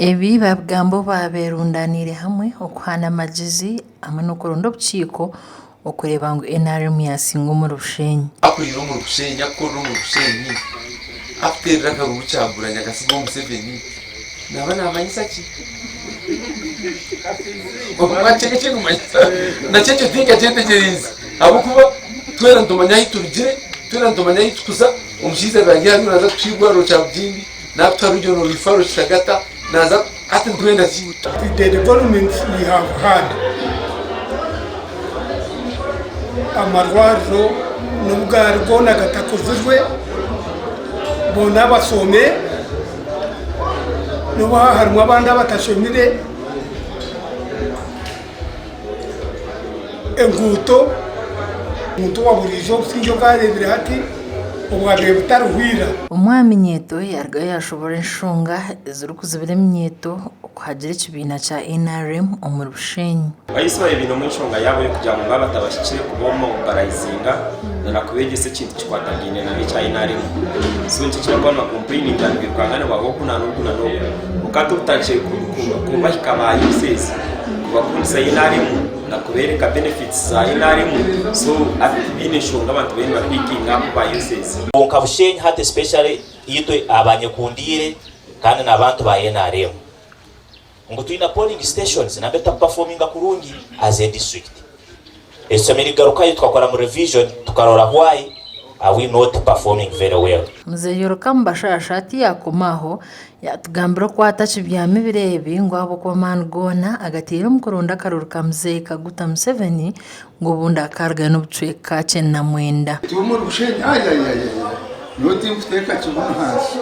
Ebi babigamba obu baaberundaniire hamwe okuhaana amagyezi hamwe n'okuronda obukiiko okureeba ngu NRM yasinga omuri Bushenyi. Akuriire omuri Bushenyi, akukorera omuri Bushenyi, akuteerera akaruru Kyagulanyi akasigaho Museveni, naaba naamanyisa ki? Nakyo ekyo tinkakyetegyereize ahabw'okuba twena nitumanya ahu turugire, twena nitumanya ahu turikuza, omushaija ari hariya naaza kutuha eirwariro Kyabugindi, naakutuha Regional Referral Kishagata, naaza hati nitwenda ki? The developments we have had, amarwariro n'obu gari goona gatakozirwe, boona abashome, n'obu haba harimu abandi abatashomire, enguuto, omuntu owa buriijo obusingye obu areebire hati obwabaire butariho ira. Omwami Nyeto yarugayo yashoborora enshonga ezirikuzibira eminyeto okuhagira ekibiina kya NRM omuri Bushenyi. Abayizi babaire bainemu enshonga yaabo y'okugira ngu baaba batabahikire kubamobaraizinga na kubeegyesa ekintu kikwatagaine na n'ekya NRM. So nikyo ekirikuba nibakompureyininga nibirukanga nibaha oku na n'oku na n'oku. Kwonka hati obutandikire kubahika ba youths kubakundisa NRM na kubeereka benefits za NRM so hati tibaine nshonga abantu bariyo nibapiikinga apu ba youths. Kwonka Bushenyi hati especially itwe abanyekundiire kandi n'abantu ba NRM ngu twine polling stations nambere tutakupafominga kurungi as a district. Ekyo tushemereire kugarukayo tukakoramu revision tukarora why are we not performing very well. Muzeeyi Orukamu Bashasha tiyakoma aho, yatugambira oku atakibyama ebiro ebi ngu ahabw'okuba amaani goona agataire omu kuronda akaruru ka Muzeeyi Kaguta Museveni ngu obundi akarugayo n'obucweka 99. Itwe omuri Bushenyi ayayayaya nyowe tinkuteeka kibunu hansi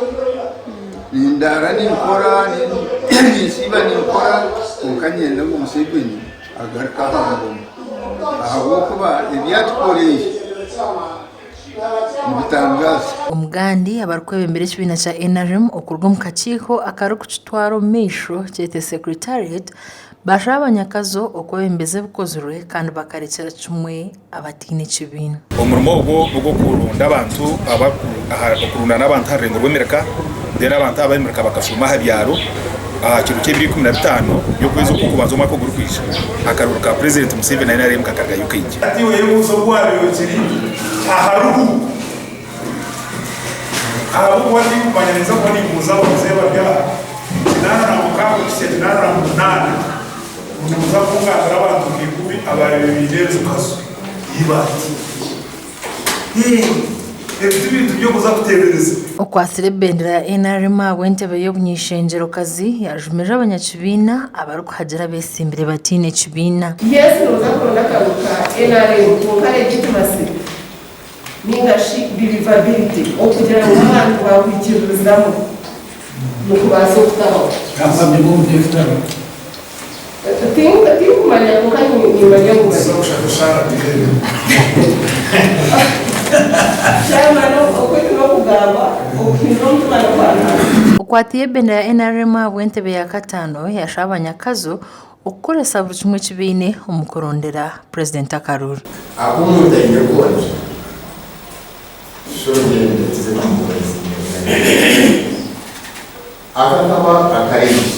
nindaara ninkora ninsiiba ninkora kwonka niinyenda ngu Museveni agaruke aha ngoma ahabw'okuba ebi atukoreire nibitangaaza. Omugandi abarikwebembera ekibiina kya NRM okuruga omu kakiiko akarikukitwara omu maisho kyete Secretariat bashaba abanyakazo okwebembeza ebikozirwe kandi bakarekyera kimwe abataine kibiina. Omurimo ogwo n'ogw'okurunda abantu okurundana abantu aha rurengo rw'emirika then abantu aba ab'emirika bakashuuma aha byaro aha kiro ky'ebiro 15 by'okwezi okw'okubanza omwaka ogurikwija akaruru ka Purezidenti Museveni na nrm kakarugayo kaingi. Hati iwe yebuuze oku waabaire okiri aha ruhu. Ahabw'okuba tinkumanya ninza kuba nimbuuza abamuzeeyi bari aha, 86 kuhitsya 88, ngu nimuza kungambira abantu nka ikumi abaabaire baine enju kazu y'eibaati. Hee, ebi ti bintu by'okuza kuteebereza. Okwatsire ebendera ya NRM ahabw'entebe y'obuny'eishengyerokazi yajumirira abanyakibiina abarikuhagira abetsimbire bataine kibiina. Yes noza kuronda akaruru ka nrm kwonka legitimacy ninga shi believability okugira ngu abantu bakwikiririzamu nikubaasa okutabaho. Tinkumanya kwonka nimanya ngu Chairman okweitu nokugamba okuhindura omutima nokwa Ruhanga. Okwatiire ebendera ya NRM ahabw'entebe ya kataano yashaba abanyakazo okukoresa buri kimwe eki baine omu kurondera Purezidenti akaruru. Ahu omuntu aine kongi, so ngyende tuze kumubaziira. Aka kaba akarengi.